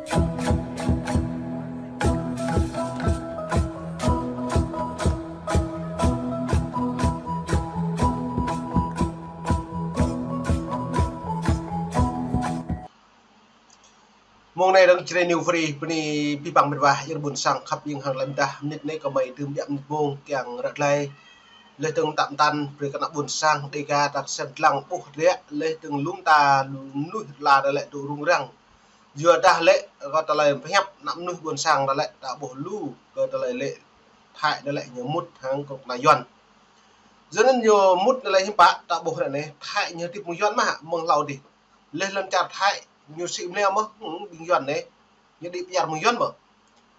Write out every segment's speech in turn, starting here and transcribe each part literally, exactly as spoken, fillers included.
Mông anai dơ̆ng Jrai New Free, bơni abih bang met wa, ơ ƀôn sang khăp ƀing hăng lăm dah mơnit anai kơmơi tơm biă mơnit mông kiăng ră glai. Leh dơ̆ng tăm tăn brơi kơ ană ƀôn sang Dega ta sem dlăng ƀuh rĕ, leh dơ̆ng lŏm ta lu mơnuih la ta lĕ tŭ rŭng răng. Yua dah lĕ kơ tơlơi pơhiăp ană mơnuih ƀôn sang ta lĕ ta ƀuh lu kơ tơlơi lĕ Thái ta lĕ ñu mŭt hăng kơnuk kơna Yuan. Yua anŭn ñu mŭt ta lĕ hiư̆m pă ta ƀuh ră anai, Thái ñu hơdip mơ̆ng Yuan mơ̆, mơ̆ng hlâo adih. Leh lŏn čar Thái ñu sĭ mơneo mơ̆, hm, ƀing Yuan anai. Ñu đĭ pơyar mơ̆ng Yuan mơ̆.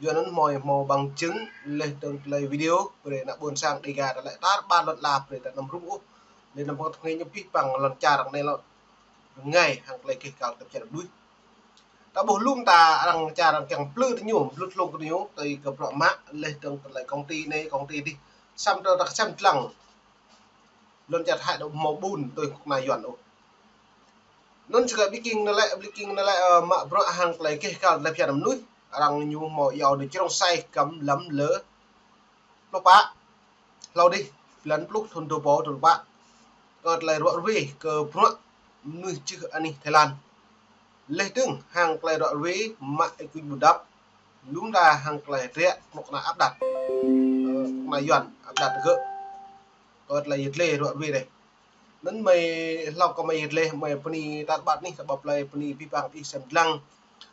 Yua anŭn hmâo, hmâo bằng chứng leh dơ̆ng tơlơi video brơi ană ƀôn sang Dega ta lĕ tar ƀar lŏn ala brơi ta anăm rŭng ôh. Leh anăm pơ̆ng thâo ngă ñu abih bang lŏn čar anai lŏn rơngai hăng tơlơi keh kal tơpă čar đuĭ. Ta ƀuh lŏm ta arăng čar arăng kiăng plư tơ ñu, blŭt hlŏng kơ ñu, tui kơ bruă mă, leh dơ̆ng tơlơi công ty anai, công ty adih. Samơ̆ ta sem dlăng lŏn čar Thái dŏ hmâo ƀun tui kơnuk kơna Yuan ôh. Anŭn čơkă ƀing king anai lĕ, ƀing king anai lĕ, ơ, mă bruă hăng tơlơi keh kal tơlơi phiăn mơnuih, arăng ñu hmâo iâu dŏ črông sai kăm lăm lơ pluh pă, hlâo adih, blan pluh thŭn dua rơbâo dua pluh pă. Kơ tơlơi ruă ruê kơ bruă mơnuih čih anih Thái Lan. Leh dơ̆ng hăng tơlơi ruă ruê mă ơi kuč ƀun dăp, lŏm ta hăng tơlơi rĕ kơnuk kơna áp đặt. Ơ, kơnuk kơna Yuan áp đặt gơ̆. Kơ tơlơi yơh tơlơi ruă ruê dih. Anŭn mơi hlâo kơ mơi yơh tơlơi mơi bơni tar ƀar anih ta ƀuh tơlơi bơni abih bang ih sem dlăng.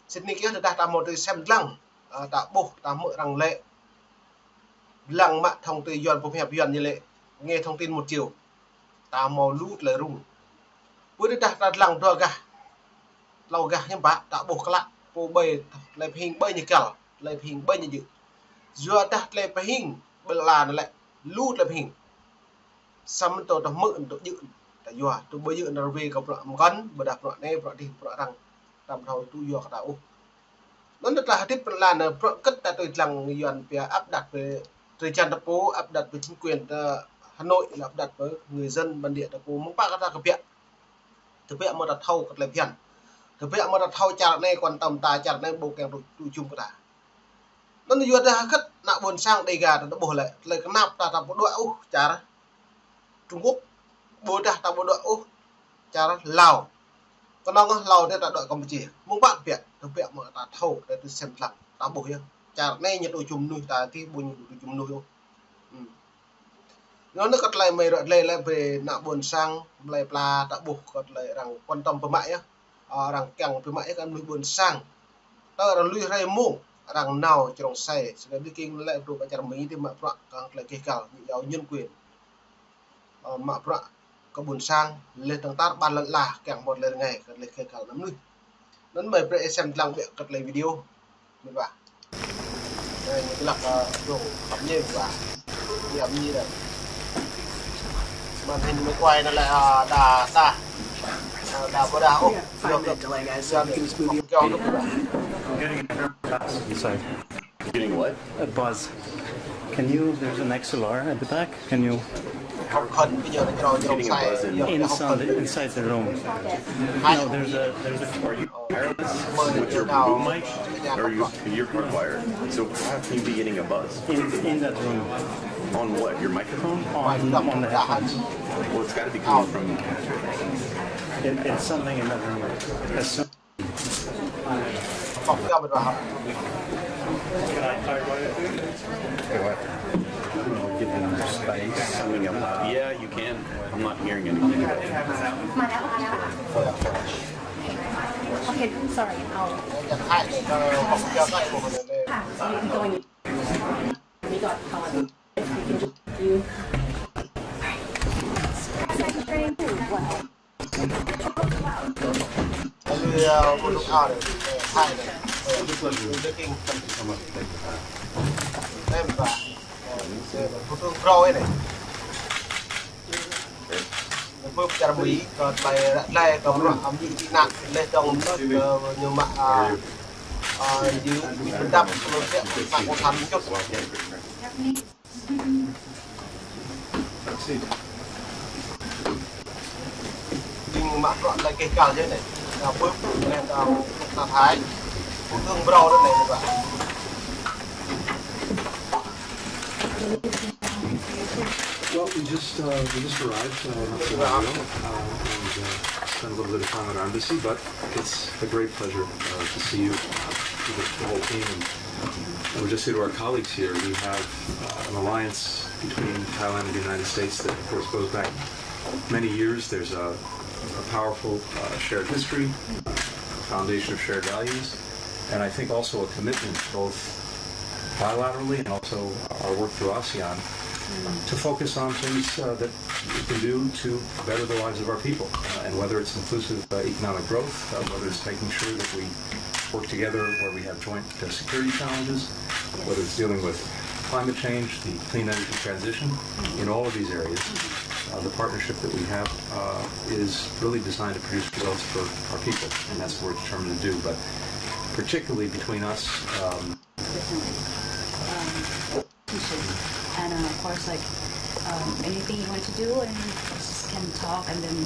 Sĭt nik yơh tơdah ta hmâo tui sem dlăng. Ơ, ta ƀuh, ta hmư̆ arăng lĕ. Lăng mă thông tin Yuan, pơhiăp Yuan ñu lĕ. Nghe thông tin một chiều. Ta hmâo lu tơlơi rŭng. Pơ tơdah ta dlăng dua gah. Hlâo gah hiư̆m pă, ta ƀuh klă. Pô ƀai, tơlơi pơhing ƀai ñu kal, tơlơi pơhing ƀai ñu djơ̆. Yua dah tơlơi pơhing ƀơi lŏn ala anai lĕ. Lu tơlơi pơhing. Samơ̆ tơ ta hmư̆ tơ djơ̆ ta yua, tơ ƀu djơ̆ ta ruai kơ bruă mơkŏn, ƀôdah bruă anai, bruă adih, bruă arăng. Tăm thâo tŭ yua kơ ta ôh. Anŭn ta hơdip pơ lŏn anai, bruă hơget ta tui dlăng Yuan pia áp đặt pơ drơi jăn ta pô, áp đặt pơ chính quyền ta Hà Nội là áp đặt pơ người dân bản địa ta pô, mơ̆ng pă kơ ta kơbiă. Tơbiă mơ̆ ta thâo kơ tơlơi phiăn. Tơbiă mơ̆ ta thâo čar anai quan tâm ta, čar anai ƀu kiăng tŭ, tŭ jum kơ ta. Anŭn yua dah hơget ană ƀôn sang Dega ta ƀuh lĕ, tơlơi kơnap ta ta ƀu dŏ ôh čar Trung Quốc, ƀôdah ta ƀu dŏ ôh čar Lào. Kơnơ̆ng hlâo dih ta dŏ Campuchia. Mơ̆ng pă kơbiă, tơbiă mơ̆ ta thâo, ta tui sem dlăng, ta ƀuh yơh. Čar anai ñu tŭ jum mơnuih ta adih ƀu ñu tŭ jum mơnuih ôh. Hmm. Anŭn kơ tơlơi mơi ruă tơlơi lĕ brơi ană ƀôn sang, mơlai pla ta ƀuh kơ tơlơi arăng quan tâm pơmă yơh. Ơ, arăng kiăng pơmă yơh kơ mơnuih ƀôn sang. Tơ arăng lui hrơi mông, arăng nao črông sai, sơlơi ƀing king lĕ tŭ pơ čar Mi dih mă bruă kơ tơlơi keh kal, ñu iâu nhân quyền. Ơ, mă bruă kơ ƀôn sang, leh dơ̆ng tar ƀar lŏn ala, kiăng hmâo tơlơi rơngai, kơ tơlơi keh kal ană mơnuih. Anŭn mơi brơi ih sem dlăng ƀiă kơ tơlơi video. Met wa. Anai ñu tơlăk, ơ, dŏ khăp ñu met wa. Ñu khăp ñu dih. Màn hình máy quay anai lĕ, ơ, đa, đa. Ơ, đa ƀôdah ôh. Five minute delay, guys. So you can just move your Inside. Getting what? A buzz. Can you, there's an X L R at the back. Can you? Hŏk hŏn, ƀing ñu črông, črông sai. Inside the, inside the room. No, there's a, there's a. Are you wireless with your boom mic? Or you, you're hardwired. So how can you be getting a buzz? In, in that room. On what? Your microphone? On, on the headphones. Well, it's gotta be coming from. It, it's something in that room. As soon Can I, can I, can I, give them space? Coming up. Yeah, you can. I'm not hearing anything. Okay, sorry. I'll, ah, so you're going. We got, um, if we can just do. Wow. Ơ, ơ, ơ, ơ, hai anai. Ơ, ơ, ơ, hai anai. Ơ, ơ, thủ tướng Pro anai. Ơ, ơ, pơ čar Mi, kơ tơlơi, tơlơi, kơ bruă, ơ, ñu tị nạn, leh dơ̆ng, ơ, ñu mă, ơ, ơ, ñu ƀu dăp, kơ tơlơi, mă cộng sản một chút. Ƀing mă bruă tơlơi keh kal djơ̆ anai. Ta ƀuh, anai ta, ta Thái. Thủ tướng Pro. Well, we just, uh, we just arrived, uh, not so long ago, um, and, uh, spent a little bit of time at our embassy, but it's a great pleasure, uh, to see you, uh, the, the whole team. And I would just say to our colleagues here, we have, uh, an alliance between Thailand and the United States that, of course, goes back many years. There's a, a powerful, uh, shared history, a foundation of shared values, and I think also a commitment both bilaterally and also our work through ASEAN to focus on things, uh, that we can do to better the lives of our people, uh, and whether it's inclusive, uh, economic growth, uh, whether it's making sure that we work together where we have joint, uh, security challenges, whether it's dealing with climate change, the clean energy transition, in all of these areas, uh, the partnership that we have, uh, is really designed to produce results for our people, and that's what we're determined to do. But particularly between us, um, Definitely. Um, and, uh, of course, like, um, anything you want to do, and just can talk, and then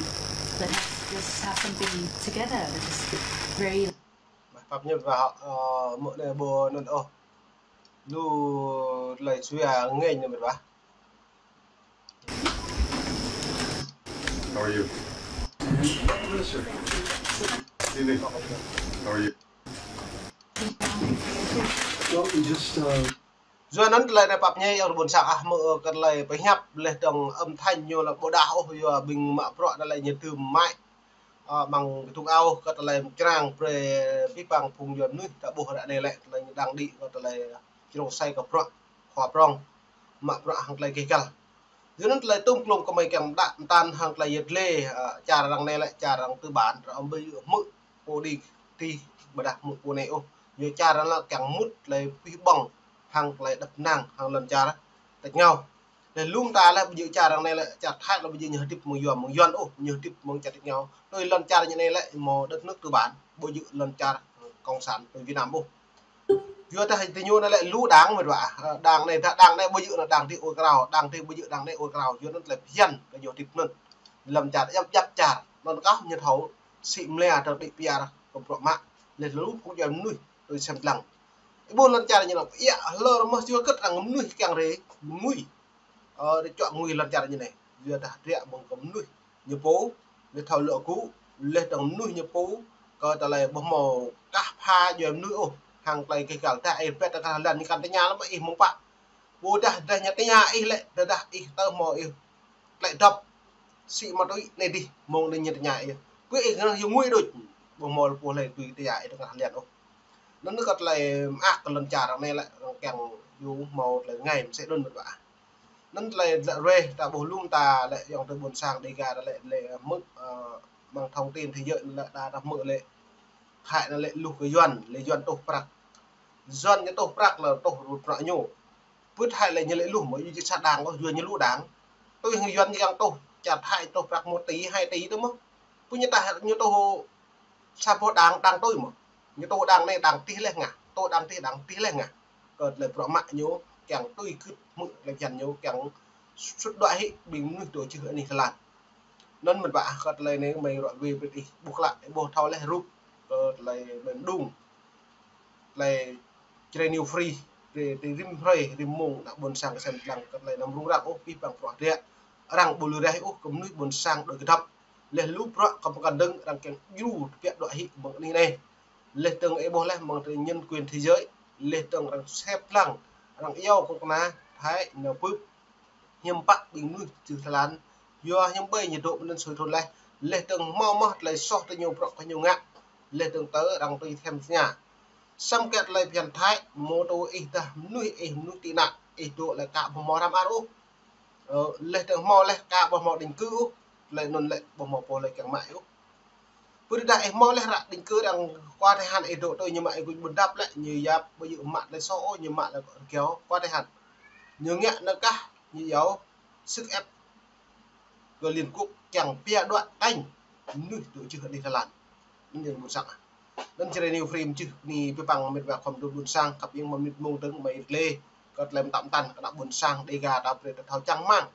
let us just have something together. It's just very Mă pap ñu ba, ơ, mă ne ƀu anŭn ôh. Lu tơlơi sui a ngeng ne mă ba. How are you? Yes, sir. Evening. How are you? Well, we just, uh, Yua anŭn tơlơi anai pap ñai yơh ƀôn sang ah, mơ̆, ơ, kơ tơlơi pơhiăp leh dơ̆ng âm thanh ñu lĕ ƀu đah ôh, yua ƀing mă bruă tơlơi ñu tơm mă, ơ, mơ̆ng kơdŭng ao kơ tơlơi mơčrang brơi pih pang phung yua mơnuih ta ƀuh ră anai lĕ tơlơi ñu đang đĭ kơ tơlơi črông sai kơ bruă khua prong, mă bruă hăng tơlơi keh kăl. Yua anŭn tơlơi tŭm klŭm kơmơi kiăng mơdă mơtăn hăng tơlơi yet lê, ơ, čar arăng anai lĕ čar arăng tư bản, arăng ƀu hmư̆ pô đĭ tih ƀôdah hmư̆ pô anai ôh. Yua čar arăng lĕ kiăng mŭt tơlơi pih ƀơ̆ng hăng tơlơi dăp năng hăng lŏn čar tač ngao. Leh lŭm ta lĕ ƀu djơ̆ čar arăng anai lĕ čar Thái lĕ ƀu djơ̆ ñu hơdip mơ̆ng yua mơ̆ng yuan ôh, ñu hơdip mơ̆ng čar tač ngao. Tui lŏn čar ñu anai lĕ mơ̆ đất nước tư bản, ƀu djơ̆ lŏn čar cộng sản tui Việt Nam ôh. Yua dah tơ ñu anai lĕ lu đảng mơ̆ ƀă, ơ, đảng anai, đảng anai ƀu djơ̆ anŭn đảng tih ur krao, đảng tih ƀu djơ̆ đảng anai ur krao, yua anŭn tơlơi phiăn kơ ñu hơdip anŭn. Lăm čar, djăp djăp čar, anŭn kah ñu thâo sĭ mlĕ tơ đĭ piar kơ bruă mă, leh lu phung yua mơnuih tui sem lăng. Ih ƀuh lŏn čar ñu anŭn, ia hlơr mơ̆ yua kơ arăng mơnuih kiăng rê, mơnuih. Ơ, rê čuă ngui lŏn čar ñu anai. Yua dah dră mơ̆ng kơ mơnuih ñu pô, leh thâo lŏ gŭ, leh dơ̆ng mơnuih ñu pô, kơ tơlơi ƀu hmâo kah pha yua mơnuih ôh, hăng tơlơi keh kăl dah ih pĕt tơkah lăn ñu kăn tơña lăm ih mơ̆ng pă. Ƀôdah dah ñu tơña ih lĕ, dah dah ih tơ hmâo ih tơlơi dŏp, sĭ mă tui anai dih, mơ̆ng anai ñu tơña ih. Pơ ih ngăn yua ngui đôč, ƀu hmâo lơ̆ pô hlơi tui tơña ih tơkah lăn ôh. Anŭn kơ tơlơi mơak kơ lŏn čar arăng anai lĕ arăng kiăng yua hmâo tơlơi rơngai mơsĕ anŭn mơ̆ ƀă. Anŭn tơlơi lĕ rê ta ƀuh lŭm ta lĕ yŏng tơ ƀôn sang Dega ta lĕ lĕ hmư̆, ơ, mơ̆ng thông tin thế giới lĕ ta ta hmư̆ lĕ Thái anŭn lĕ luh kơ yuan, lĕ yuan tuh prăk. Yuan ñu tuh prăk lĕ tuh rut prăk ñu. Pơ Thái lĕ ñu lĕ luh mơ̆ ñu či sa đảng ôh, yuan ñu lu đảng. Tui hăng yuan ñu kiăng tuh, čar Thái tuh prăk một tỷ, hai tỷ tơ mơ̆. Pơ ñu ta ñu tuh sa boh đảng, đảng tui mơ̆. Ñu tuh đảng anai đảng tih leh ngă, tuh đảng tih đảng tih leh ngă. Kơ tơlơi bruă mă ñu kiăng tui kưt hmư̆ tơlơi phiăn ñu kiăng sut đuaĭ hĭ ƀing mơnuih dŏ čưh anih Thái Lan. Anŭn mơ̆ ƀă kơ tơlơi anai mơi ră ruai brơi ih ƀuh klă, ih ƀuh thâo leh rup kơ tơlơi mơ̆ng đung. Tơlơi Jrai New Free, brơi tơ rĭm hrơi, rĭm mông, ană ƀôn sang kơsem lăng kơ tơlơi anăm rŭng răng ôh, pih pang bruă dră. Arăng ƀu lui raih ôh kơ mơnuih ƀôn sang đôč kơdŏp. Leh lu bruă kơ pơkăn dơ̆ng arăng kiăng djru tơbiă đuaĭ hĭ mơ̆ng anih anai. Leh dơ̆ng ih ƀuh leh mơ̆ng tơlơi nhân quyền thế giới, leh dơ̆ng arăng sep lăng, arăng iâu kơ kơna Thái nao bưp hiư̆m pă ƀing mơnuih čưh Thái Lan, yua hiư̆m ƀơi ñu dŏ mơnơ̆ng sui thun leh, leh dơ̆ng hmâo mơ̆ tơlơi soh tơ ñu bruă kơ ñu ngă, leh dơ̆ng tơ arăng tui them tơña. Samơ̆ kơ tơlơi phiăn Thái, mơ̆ tơ ih dah mơnuih, ih mơnuih tị nạn, ih dŏ lĕ ka ƀu hmâo răm ar ôh. Ơ, leh dơ̆ng hmâo leh ka ƀu hmâo định cư ôh, tơlơi anŭn lĕ ƀu hmâo pô lĕ kiăng mă ôh. Pơ dah ih hmâo leh ră định cư arăng kơ Thái Hàn ih dŏ tui ñu mă ih gŭč ƀôn dăp lĕ, ñu yap ƀu djơ̆ mă tơlơi soh ôh, ñu mă lĕ kơ rơgao kơ Thái Hàn. Ñu ngă anŭn kah, ñu iâu, sức ép kơ Liên Quốc kiăng pia đuaĭ tañ mơnuih dŏ čưh anih Thái Lan. Anŭn ñu ƀôn sang. Anŭn Jrai New Free mơčưh bơni pih pang mĕt wa khŏm dŏ ƀôn sang, kăp ing mơ̆ mơnit mông dơ̆ng mơi lĕ kơ tơlơi mơtă mơtăn kơ ană ƀôn sang Dega ta brơi ta thâo čang rơmang.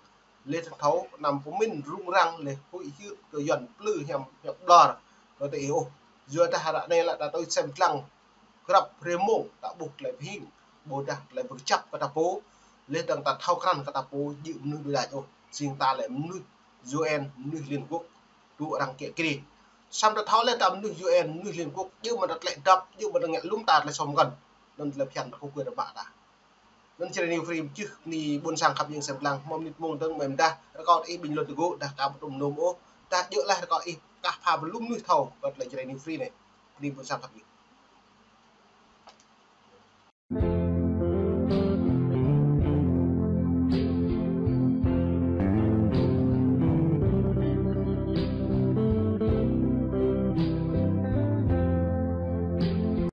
Leh ta thâo anăm pơmĭn rŭng răng leh huĭ hyưt kơ yuan plư hiam hiam ƀlŏr kơ tơ ih ôh. Yua dah ră anai lĕ ta tui sem lăng Grăp hrơi mông ta ƀuh tơlơi pơhing, ƀôdah tơlơi pơkơjăp kơ ta pô, leh dơ̆ng ta thâo krăn kơ ta pô djơ̆ mơnuih đuaĭ ôh, jing ta lĕ mơnuih U N, mơnuih Liên Quốc, tŭ arăng kiă kriê. Samơ̆ ta thâo leh ta mơnuih U N, mơnuih Liên Quốc, djơ̆ mơ̆n ta tlĕ dăp, djơ̆ mơ̆n ta ngă lŏm ta tơlơi sŏm găn. Anŭn tơlơi phiăn ta kơ kơ ta ƀă ta. Anŭn Jrai New Free mơčih bơni ƀôn sang khăp ƀing sem lăng, mơ̆ng mơnit mông dơ̆ng mơ̆ng dah, rơkâo ih bình luận tơgŭ, dah ka ƀu tŭm nôm ôh, dah djơ̆ leh rơkâo ih kah pha pơlŭm mơnuih thâo, kơ tơlơi Jrai New Free anai. Bơni ƀôn sang khăp ƀing.